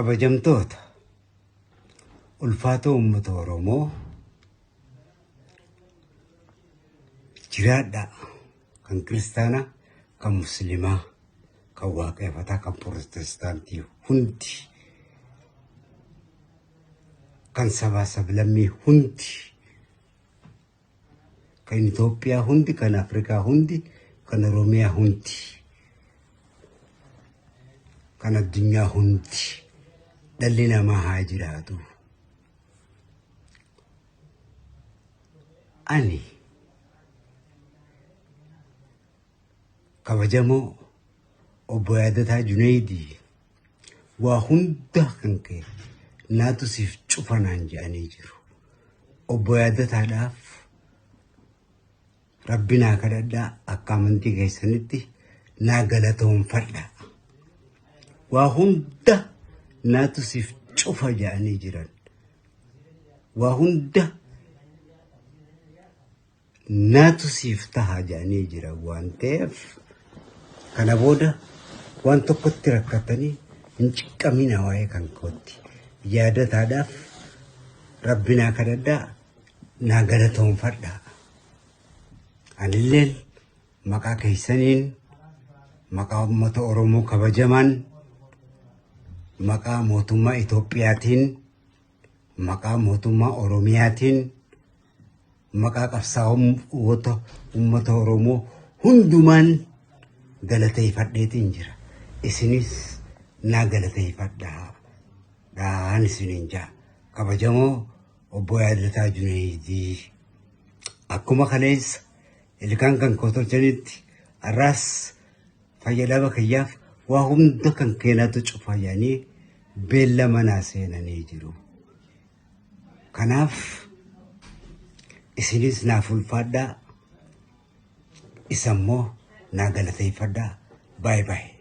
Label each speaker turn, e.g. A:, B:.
A: Kabajamtoota ulfaatoo uummata Oromoo jiraadhaa kan kiristaanaa, kan musliimaa, kan waaqeffataa, kan pirootestaantii hundi, kan sabaa sablammii hundi, kan Itoophiyaa hundi, kan Afrikaa hundi, kan Oromiyaa hundi, kan addunyaa hundi dhalli namaa haa jiraatu. Ani kabajamoo obbo Yaadataa Junaydii waa hunda kan ka'e naatu siif cufa naan jedhanii jiru. Obbo Yaadataadhaaf rabbi naa kadhadhaa akka amantii keessanitti naa galatoonfadha. Waa hunda naatu siif cufa jedhanii jiran. Waa hunda naatu siif taha jedhanii jiran waan ta'eef kana booda waan tokkotti rakkatanii hin ciqqamina waa'ee kan kootti. Yaadataadhaaf rabbi naa kadhadhaa naa galatoonfadhaa. Anilleen maqaa keessaniin maqaa uummata Oromoo kabajamaan maqaa mootummaa Itoophiyaatiin maqaa mootummaa Oromiyaatiin maqaa qabsaa'ota uummata Oromoo hundumaan galateeffadheetiin jira. Isinis naa galateeffadhaa. Dhaan isiniin jaa. Kabajamoo obbo Yaadataa Junaydii. Akkuma kaleessa ilkaan kan koo tolchanitti har'aas fayyadama kiyyaaf waa hunda kan keenatu cufa jedhanii beellama naa seenanii jiru. Kanaaf isinis naaf ulfaadhaa isa immoo naa galateeffadhaa. Baay'ee baay'ee.